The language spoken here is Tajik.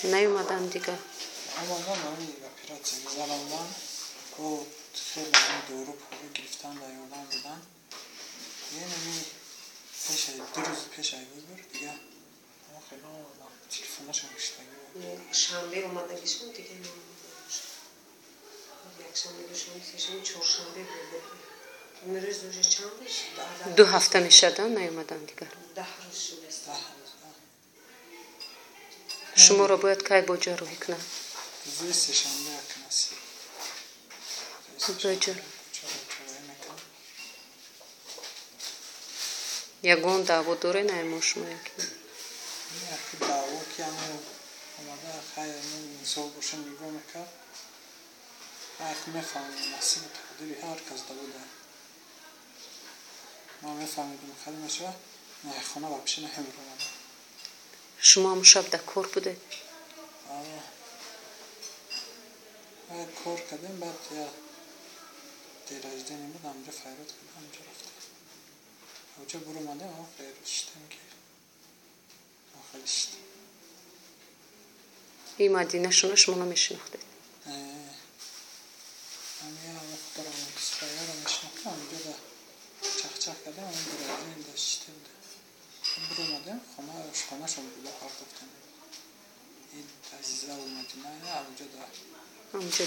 Наёмаданд дигар? Омадан, ами оператсия гузарондан, бо хеле дору пору гирифтан, да ёрдам додан. Ами пешаи 2 рӯз пешаи выбор дига хеле омадан, телефонашон киштагӣ. Шанбе омадагишон, дига якшанбе, душанбе, сешанбе, чоршанбе буд. Имрӯз уже чанд рӯз? 2 ҳафта мешавад, наёмаданд дигар? 10 рӯз шудааст. 10 рӯз. Шуморо бояд кай бо ҷарроҳӣ кунанд? Рӯзи сешанбе акнаси. Боҷар ягон даъво доред аймо шумо яки? Як даъво ки ано омада, хайр, инсоф боша, нигоҳ мекард. Як мефаҳмем, насибу тақдири ҳар кас да буда. Ма мефаҳмидем, хеле мешава, хона вообще наҳемиромадам. Шумо ҳамун шаб дар кор будед? Кор кардем, баъд я день рождения буд, ҳамҷо файрод кардем, ҳамҷо рафтем. Ҳамҷо буромадем, хеле шитем ки хеле шитем. И Мадинашона шумо намешинохтед? Худро мешинохтам, ҳамҷо да чахчах кардем, ҳамин день рождения да шитем, буромадем, хонашон буда, партофтем. Азизаву Мадина ҳамҷо да. Ҳамҷо.